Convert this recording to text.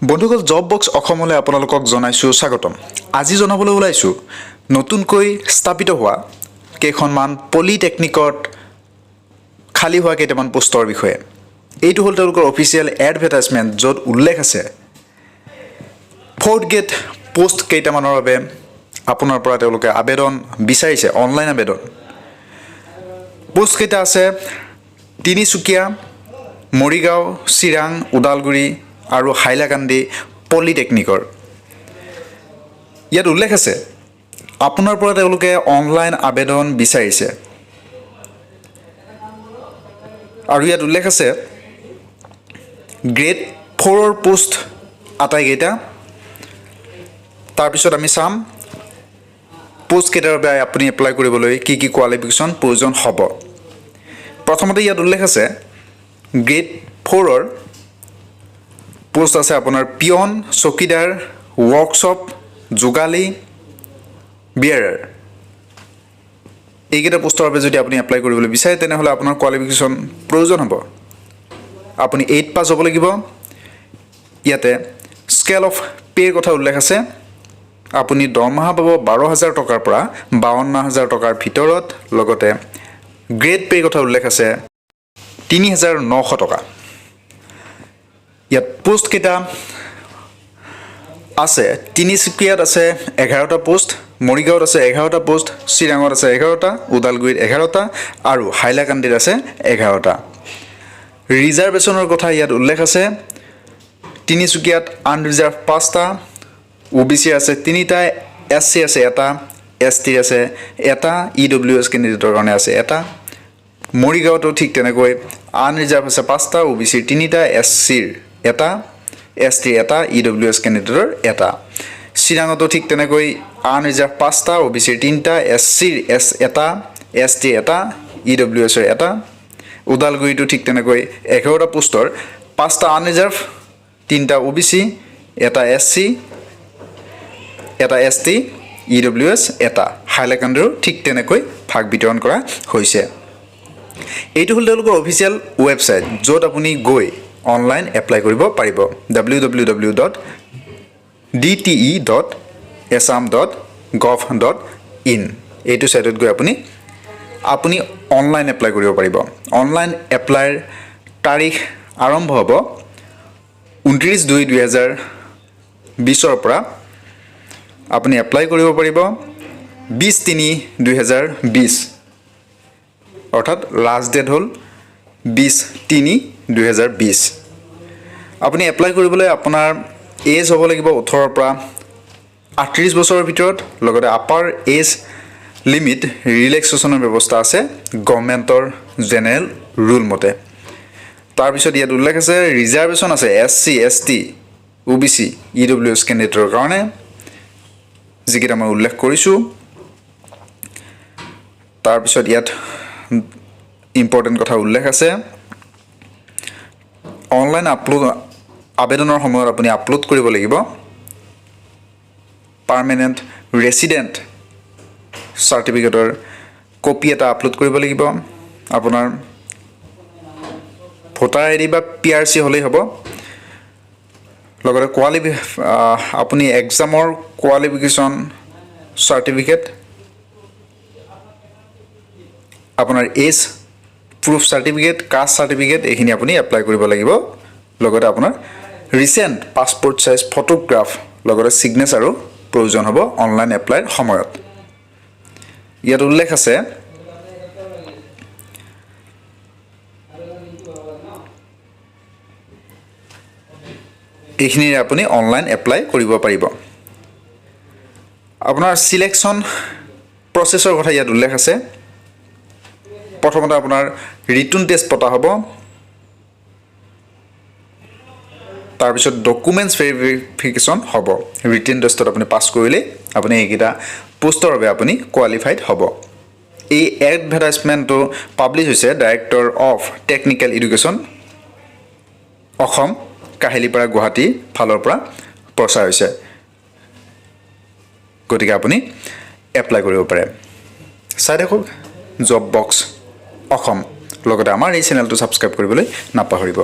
বন্ধুসকল, job box অসমলৈ আপোনালোকক জনাইছোঁ স্বাগতম। আজি জনাবলৈ ওলাইছোঁ নতুনকৈ স্থাপিত হোৱা কেইখনমান পলিটেকনিকত খালী হোৱা কেইটামান পোষ্টৰ বিষয়ে। এইটো হ'ল তেওঁলোকৰ অফিচিয়েল এডভাৰটাইজমেণ্ট, য'ত উল্লেখ আছে ফ'ৰ্থ গ্ৰেড পোষ্ট কেইটামানৰ বাবে আপোনাৰ পৰা তেওঁলোকে আবেদন বিচাৰিছে, অনলাইন আবেদন। পোষ্টকেইটা আছে তিনিচুকীয়া, মৰিগাঁও, চিৰাং, ওদালগুৰি আৰু হাইলাকান্দি পলিটেকনিকৰ। ইয়াত উল্লেখ আছে, আপোনাৰ পৰা তেওঁলোকে অনলাইন আবেদন বিচাৰিছে আৰু ইয়াত উল্লেখ আছে গ্ৰেড ফ'ৰৰ পোষ্ট আটাইকেইটা। তাৰপিছত আমি চাম পোষ্টকেইটাৰ বাবে আপুনি এপ্লাই কৰিবলৈ কি কি কোৱালিফিকেশ্যন প্ৰয়োজন হ'ব। প্ৰথমতে ইয়াত উল্লেখ আছে, গ্ৰেড ফ'ৰৰ পোষ্ট আছে আপোনাৰ পিয়ন, চকীদাৰ, ৱৰ্কশ্বপ, যোগালী, বিয়াৰাৰ। এইকেইটা পোষ্টৰ বাবে যদি আপুনি এপ্লাই কৰিবলৈ বিচাৰে, তেনেহ'লে আপোনাৰ কোৱালিফিকেশ্যন প্ৰয়োজন হ'ব, আপুনি এইট পাছ হ'ব লাগিব। ইয়াতে স্কেল অফ পে'ৰ কথা উল্লেখ আছে। আপুনি দৰমহা পাব 12,000 টকাৰ পৰা 52,000 টকাৰ ভিতৰত। লগতে গ্ৰেড পে'ৰ কথা উল্লেখ আছে 3,900 টকা। ইয়াত পোষ্টকেইটা আছে, তিনিচুকীয়াত আছে 11টা পোষ্ট, মৰিগাঁৱত আছে 11টা পোষ্ট, চিৰাঙত আছে 11টা, ওদালগুৰিত 11টা আৰু হাইলাকান্দিত আছে 11টা। ৰিজাৰ্ভেশ্যনৰ কথা ইয়াত উল্লেখ আছে। তিনিচুকীয়াত আনৰিজাৰ্ভ পাঁচটা, অ' বি চি আছে তিনিটা, এছ চি আছে এটা, এছ টি আছে এটা, ই ডব্লিউ এছ কেণ্ডিডেটৰ কাৰণে আছে এটা। মৰিগাঁৱতো ঠিক তেনেকৈ আনৰিজাৰ্ভ আছে পাঁচটা, অ' বি চিৰ তিনিটা, এছ চিৰ এটা, এছ টিৰ এটা, ই ডব্লিউ এছ কেণ্ডিডেটৰ এটা। চিৰাঙতো ঠিক তেনেকৈ আনৰিজাৰ্ভ পাঁচটা, অ' বি চিৰ তিনিটা, এছ চিৰ এটা, এছ টিৰ এটা, ই ডব্লিউ এছৰ এটা। ওদালগুৰিতো ঠিক তেনেকৈ 11টা পোষ্টৰ পাঁচটা আনৰিজাৰ্ভ, তিনিটা অ' বি চি, এটা এছ চি, এটা এছ টি, ই ডব্লিউ এছ এটা। হাইলাকান্দিৰো ঠিক তেনেকৈ ভাগ বিতৰণ কৰা হৈছে। এইটো হ'ল তেওঁলোকৰ অফিচিয়েল ৱেবছাইট, য'ত আপুনি গৈ অনলাইন এপ্লাই কৰিব পাৰিব, www.dte.assam.gov.in। এইটো ছাইটত গৈ আপুনি অনলাইন এপ্লাই কৰিব পাৰিব। অনলাইন এপ্লাইৰ তাৰিখ আৰম্ভ হ'ব 29/2/2020ৰ পৰা। আপুনি এপ্লাই কৰিব পাৰিব 20/3/2020, অৰ্থাৎ লাষ্ট ডেট হ'ল 20/3/2020। আপুনি এপ্লাই কৰিবলৈ আপোনাৰ এজ হ'ব লাগিব 18ৰ পৰা 38 বছৰৰ ভিতৰত। লগতে আপাৰ এজ লিমিট ৰিলেক্সেশ্যনৰ ব্যৱস্থা আছে গভমেণ্টৰ জেনেৰেল ৰুল মতে। তাৰপিছত ইয়াত উল্লেখ আছে, ৰিজাৰ্ভেশ্যন আছে S C, S T, O' B C, E W S কেণ্ডিডেটৰ কাৰণে, যিকেইটা মই উল্লেখ কৰিছোঁ। তাৰপিছত ইয়াত ইম্পৰ্টেণ্ট কথা উল্লেখ আছে। অনলাইন আপলোড আবেদনৰ সময়ত আপুনি আপলোড কৰিব লাগিব পাৰ্মানেণ্ট ৰেচিডেণ্ট চাৰ্টিফিকেটৰ কপি এটা আপলোড কৰিব লাগিব। আপোনাৰ ভোটাৰ আই ডি বা পি আৰ চি হ'লেই হ'ব। লগতে আপুনি এক্সামৰ কোৱালিফিকেশ্যন চাৰ্টিফিকেট, আপোনাৰ age proof certificate, caste certificate, এইখিনি আপুনি এপ্লাই কৰিব লাগিব। লগতে আপোনাৰ ৰিচেণ্ট পাছপৰ্ট চাইজ ফটোগ্ৰাফ, লগতে ছিগনেচাৰো প্ৰয়োজন হ'ব অনলাইন এপ্লাইৰ সময়ত। ইয়াত উল্লেখ আছে, এইখিনিৰে আপুনি অনলাইন এপ্লাই কৰিব পাৰিব। আপোনাৰ চিলেকশ্যন প্ৰচেছৰ কথা ইয়াত উল্লেখ আছে। প্ৰথমতে আপোনাৰ ৰিটেন টেষ্ট পতা হ'ব, তাৰপিছত ডকুমেণ্টছ ভেৰিফিকেশ্যন হ'ব। ৰিটেন টেষ্টত আপুনি পাছ কৰিলেই আপুনি এইকেইটা পোষ্টৰ বাবে আপুনি কোৱালিফাইড হ'ব। এই এডভাৰটাইজমেণ্টটো পাব্লিছ হৈছে director of technical education, Assam, Kahilipara, Guwahati ফালৰ পৰা প্ৰচাৰ হৈছে। গতিকে আপুনি এপ্লাই কৰিব পাৰে। চাই থাকক জব বক্স অসম, লগতে আমাৰ এই চেনেলটো ছাবস্ক্ৰাইব কৰিবলৈ নাপাহৰিব।